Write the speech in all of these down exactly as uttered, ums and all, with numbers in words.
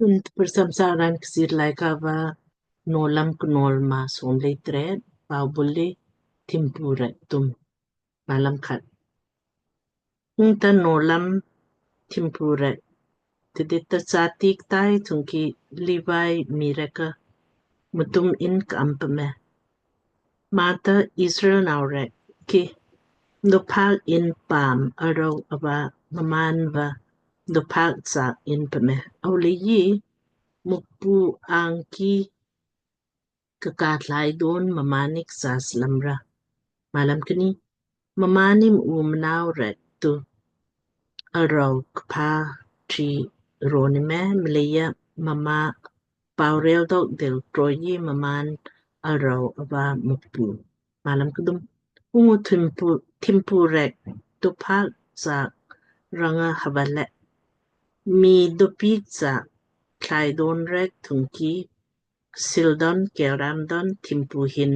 Tun tprsam saraan Kchiir Laaika va Nowlam Knowl maa somlei tret. Paubul le: Thimpu rek tum. Malam khat. Ungta nowlam thimpu rek tidit ta chati ktai thungki Livai mii rek ka mtum in ka am pme. Mata Israel nau rek ki dophak in paam arau ava mmaan va dophak chaak in pme. Aulei Mukpu angki kaka thlai don mmaan ni ksa slam ra. Malam kni. Mmaan ni mu mnau rek tu arau kpha tri roni me mleija mma paurel dok dil troji mmaan arau ava Mukpu. Malam kdum. Ungu thimpu, thimpu rek dophak chaak ranga hava le mii dopik chaak thlai don rek thungki sil don kelram don thimpu hin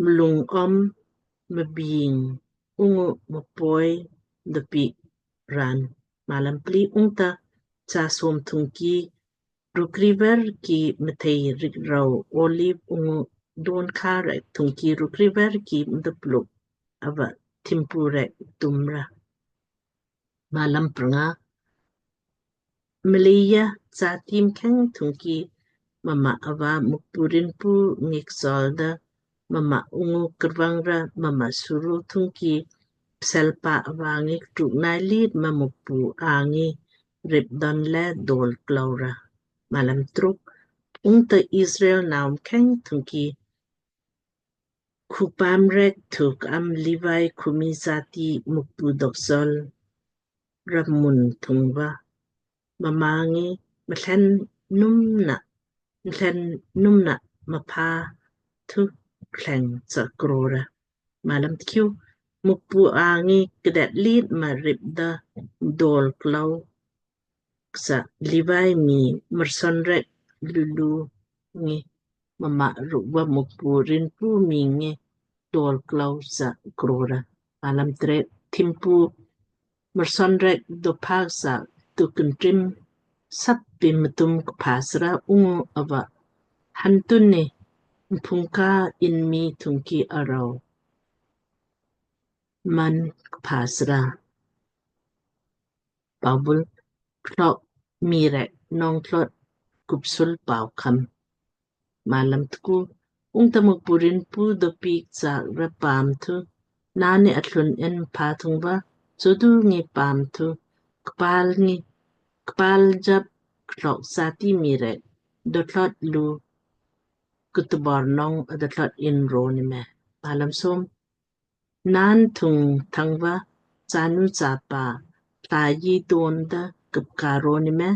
mlung om mabing ungu mapoi dopik raan. Malam pli. Ungta cha som thungki rukriver ki mthei rikrau olive ungu don kha rek thungki rukriver ki mdapluk ava thimpu rek tumra. Malam prnga. Mleija chati mkheng thungki mma ava Mukpu rinpu ngi ksolda mma ungu krvang ra mma suru thungki pselpa ava ngi ktuk nai lit ma Mukpu angi rip don le dol klau ra. Malam truk. Ungta Israel nau mkheng thungki khupaam rek thuk am Livai khumi chati Mukpu doksol ra mun thungva mma ngi mthlen numna, mthlen numna mapha thu kleng cha krora. Malam tkiu. Mukpu angi kdet lit ma rip da dol klau ksa Livai mii mrson rek lulu ngi mma rukva Mukpu rinpu mii ngi dol klau sa krora. Malam tret. Thimpu mrson rek dophak sa tu kintrim sap pi mtum kpha sra ungu ava hantun ni mphungka in mii thungki arau man kpha sra. Paubul. Klok mii rek nong tlot kupsul pau kham. Malam tku. Ungta Mukpu rinpu dopik chaak ra paam thu naan ni athlun in pha thungva chodu ngi paam thu kpal ngi kpal jap klok chati mii rek dotlot lu kutubor nong adotlot in roni me. Malam som. Naan thung thangva chanu chapa tlaji don da kupka roni me.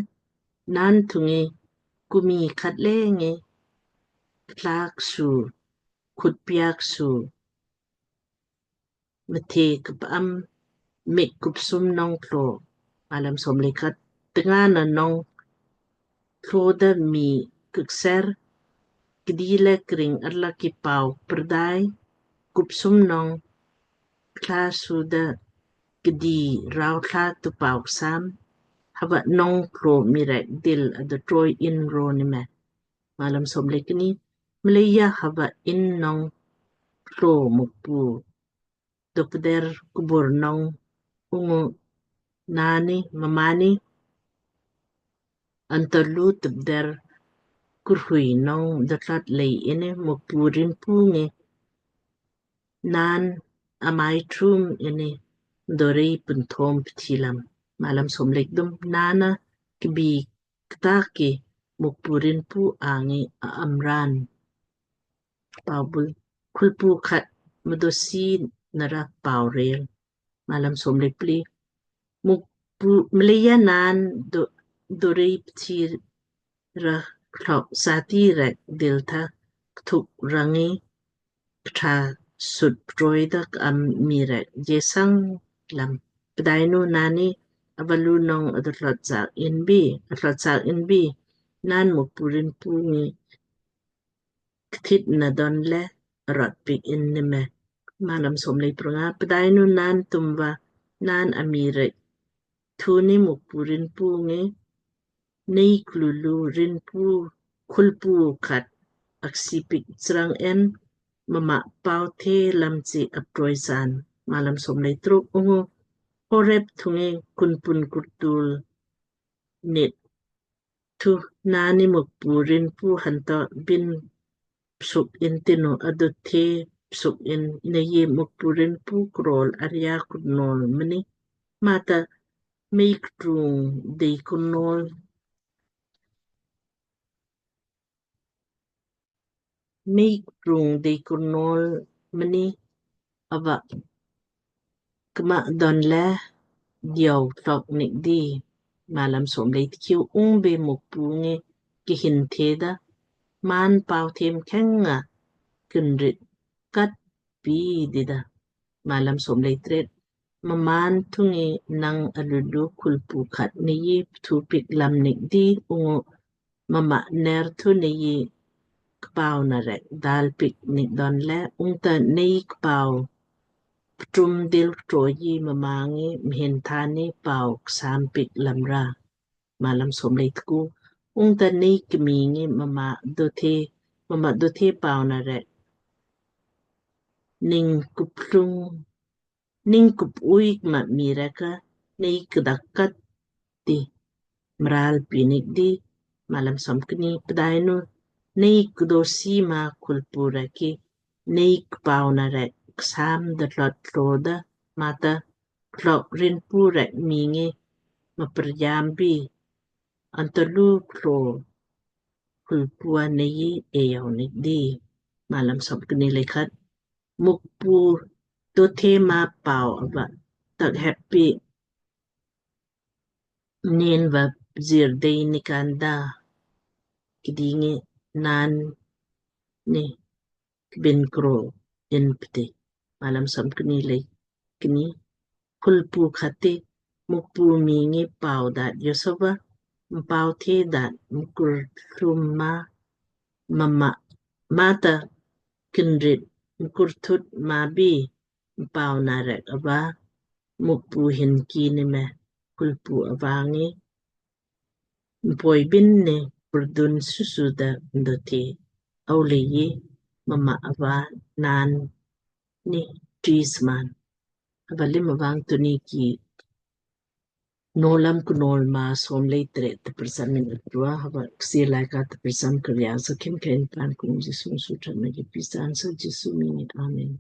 Naan thungi kumi khat le ngi klak su khutpiak su mthe kpam mik kupsum nong tlo. Malam som le khat. Tnga na nong tlo da mii kukser kdi le kring arla ki pau prdai kupsum nong kla su da kdi rau kla tu pau ksam hava nong tlo mii rek dil ada troi in roni me. Malam som le kni. Mleija hava in nong tlo Mukpu dopder kubur nong ungu naan ni mmaan ni antalu tupder kurhui nong dotlot lei ini Mukpu rinpu ngi naan amai trum ini dorei punthom pthilam. Malam som le kdum. Naan na kbi ktak ki Mukpu rinpu angi a amran. Paubul. Khulpu khat mdosi nara paurel. Malam som le pli. Mukpu mleija naan do, dorei pthir ra klok sati rek dil tha kthuk rangi ktha sut proi da k'am mii rek jesang lam. Pdainu naan ni avalu nong adotlot sak in bi, atlot sak in bi, naan Mukpu rinpu ngi kthit na don le arot pik in ni me. Malam som le prnga. Pdainu naan tumva naan amii rek thuni Mukpu Rinpu ngi nei klulu rinpu khulpu khat aksi piik chrang en mma pau the lam chi aptroi san. Malam som lei truk. Ungu Horeb thungi kunpun kurtul nit thu nani Mukpu Rinpu hanto bin psuk in tinu aduthe psuk in nei Mukpu Rinpu krol arya kurnol mani mata mei ktrung dei kurnol mei ktrung dei kurnol mani ava kma don le diau tlok nik di. Malam som lei tkiu. Ungbe Mukpu ngi kihin theda, man pau them khenga kinrit kat pi dida. Malam som lei tret. Mmaan thungi nang alulu khulpu khat nei pthu piik lam nik di ungu mma ner thu nei kpau na rek dal piik nik don le ungta nei kpau ptrum dil troi mma ngi mhin thani pau ksam piik lam ra. Malam som lei tku. Ungta nei kmi ngi mma dothe mma dothe pau na rek ning kuplung ning kup ui kma mii rek ka nei kdak kat ti mral pinik di. Malam som kni. Pdainu nei kdo sima khulpu rek ki nei kpau na rek ksam da tlot tlo da mata klok rinpu rek mii ngi mapriam bi antalu klo khulpua nei eyau nik di. Malam som kni lei khat. Mukpu dothe ma pau ava tak heppi nen va zir dei nikanda kidingi nan ni kbin kro in pti. Malam som kni lei kni. Khulpu khati Mukpu mii ngi pau dat yosova mpau the dat mkur thum ma mama mata kinrit mkur thut ma bi mpau na rek ava Mukpu hin ki ni me khulpu ava ngi mpoi bin ni purdun susu da ndoti au lei mma ava nan ni tris man. Hava lim avang tuni ki Nowlam Knowl maa som lei tret te prcham min atua hava Kchiir Laaika te prcham kriya sa khim khen pan kum Jisu sutra na ki pisan sa Jisu ming. Amen.